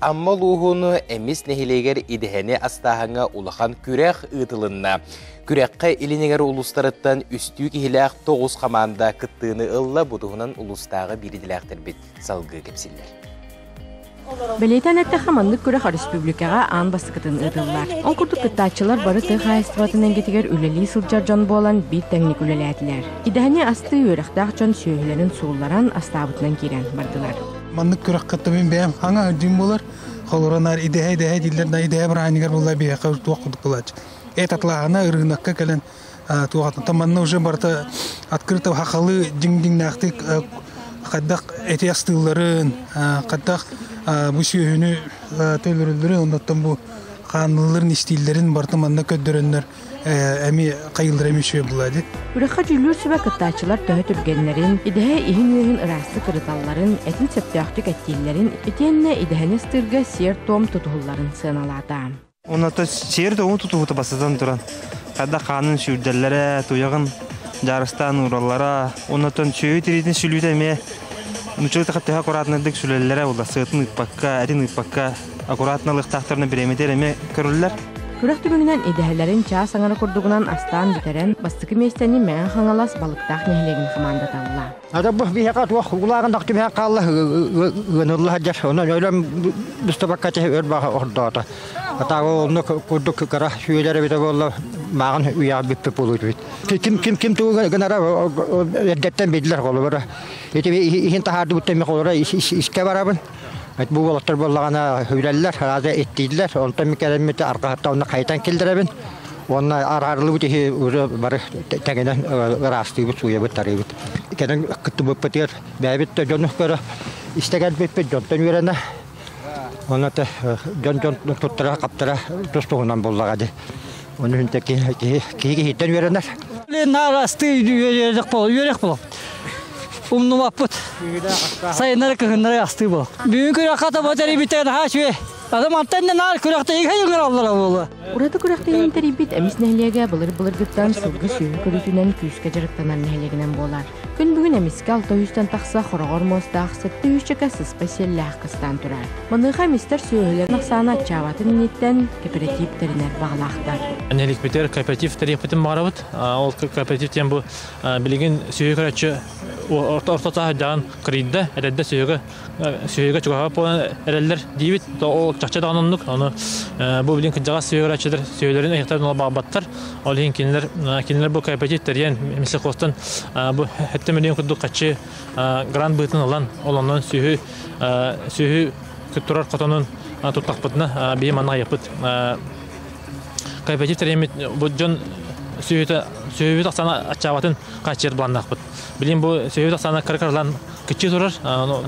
Амма улууһун Эмис нэһилиэгэр идэһэни астааһыҥҥа улахан күрэх ыытылынна. Күрэххэ илин эҥэр улуустарыттан үстүү киһилээх тоҕус хамаанда кыттыыны ылла. Бу туһунан улуустааҕы биир идэлээхтэрбит салгыы кэпсииллэр. Бэлиэтээн эттэххэ, маннык күрэх өрөспүүбүлүкэҕэ аан бастакытын ыытыллар. Ол курдук кыттааччылар бары тыа хаһаайыстыбатын эйгэтигэр үлэлии сылдьар дьон буолан биир тэҥник үлэлээтилэр. Идэһэни астыы үөрэхтээх дьон сүөһүлэрин суулларан, астаабытынан киирэн бардылар. Маннык күрэххэ мин бэйэм хаҥа дьиҥ буолар. Холоронар идэһэ идэһэ дииллэр да идэһэ бырааһынньыгар буолла биһиэхэ туох курдук буолааччы. Эт атлааһына ырыынакка кэлэн туохатан манна уже барыта открыто хахалы дьиҥ-дьиҥнээхтик хайдах эти астыылларын, хайдах бу сүөһүнү төлөрөллөрүн, оннуттан бу хаанылларын истииллэрин барыта манна көрдөрөннөр эми хайыллара эми үчүгэй буолаа дии. Күрэххэ дьүүллүүр сүбэ кыттааччылар төһө түргэннэрин, идэһэ иһин-үөһүн ыраастык ырыталларын, этин сөптөөхтүк эттииллэрин, итиэннэ идэһэни астыырга сиэр-туом тутуһулларын сыаналаата. Оното сиэр-туому тутуһуута бастатан туран, хайдах хаанын сүүрдэллэрэ, туйаҕын дьаарыстаан уураллара, оннотон сүөһү тириитин сүлүүтэ эмиэ нуччалыы төһө аккуратнайдык сүлэллэрэ буолла, сыатын ыыппакка, этин ыыппакка аккуратно ылыахтаахтарына бириэмэтигэр эмиэ көрүллэр. Күрэх түмүгүнэн идэһэлэрин чаас аҥара курдугунан астаан бүтэрэн, бастакы миэстэни Мэҥэ Хаҥалас Балыктаах нэһилиэгин хамаандата ылла. Ата бу биһиэхэ туох улааҕын да түмэһэ хаалла ыанылла сылдьар. Онон өлөм быстыбакка өр баҕа ордоото. Атааҕы онно курдук кыра сүөлэр эбитэ буолла мааҕын үйэҕэ бүппүт буолуут. Ким ким ким тугу гынара эрдэттэн биллэр холобура. Ити иһин таһаардыбыттан ми холобура искэ барабын. Бу уолаттар буоллаҕына үрэллэр, арааза иттииллэр, онтон кэлэммит арҕаһыттан онно хайытан киллэрэбин. Уонна араарыллыбыт иһи уже бары тэҥинэн ыраастыыбыт, сууйабыт, тарыыбыт. Кэлэн кыттыбыппытыгар бэйэбит да дьону көрө истэ кэлбиппит, дьонтон үөрэнэ. Онно дьон-дьон туттара-хаптара тус-туһунан буоллаҕа дии. Ону иһин киһи киһиттэн үөрэнэр. Наар астыы үөрэх буол, үөрэх буол. Умнубаппыт. Сайыннары кыһыннары астыы буол. Бүгүн күрэххэ таба тэрийбиттэр наһаа үчүгэй. Ата мантан да наар күрэхтэһиигэ ыҥыраллара буолуо. Ураты күрэхтэһиини тэрийбит Эмис нэһилиэгэ былыр-былыргыттан сылгы сүөһү көрүүтүнэн күүскэ дьарыктанар нэһилиэгинэн буолар. Күн бүгүн Эмискэ 600-тэн тахса хороҕор муостаах 700 сыспай сиэллээх кыстаан турар. Маныаха эмистэр сүөһүлэрин ахсаана аччаабатын инниттэн кооператив тэринэр баҕалаахтар. Нэһиликпитигэр кооператив тэрийэхпитин баҕарабыт. Ол кооператив диэн бу билигин сүөһү көрөөччү орто орто сааһырдаҕын кырыйда, эдэрдэ сүөһүгэ сүөһүгэ чугаһаабат буолан эрэллэр диибит. Ол чахчы даҕаны оннук. Ону бу билигин кырдьаҕас сүөһү көрөөччүлэр сүөһүлэрин ыйыктарын ыла баҕарбаттар. Ол иһин кинилэр кинилэр бу кооператив тэрийэн Мисехостан бу 7 миллион курдук хаччы грант быытын ылан, ол онон сүөһү сүөһү турар хотонун туттахпытына биһи манна айыппыт кооператив тэрийэммит бу дьон сүөһүтэ сүөһүбүт ахсаана аччаабатын хааччыйар былааннаахпыт. Билигин бу сүөһүбүт ахсаана кыра-кыралаан кыччыы турар.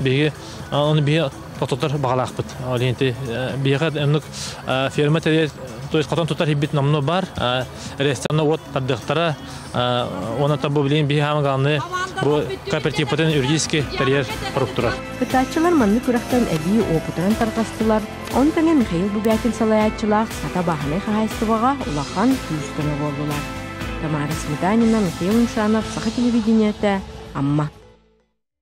Биһиги ону биһи тохтотор баҕалаахпыт. Ол иһин биһиэхэ оннук ферма тэрийэр то есть хотон тутар иһбит номнуо баар. Ресторана уот тардыахтара. Уонна бу билигин биһи хаама главное бу кооперативпытын юридически тэрийэр хорук турар. Кыттааччылар маннык күрэхтэн эбии уопутуран тарҕастылар. Ону тэҥэ Михаил Бубякин салайааччылаах Сата бааһынай хаһаайыстыбаҕа улахан күүс-көмө буоллулар. Тамара Сметанина, Михаил Мишанов, Саха телевидениетэ, Амма.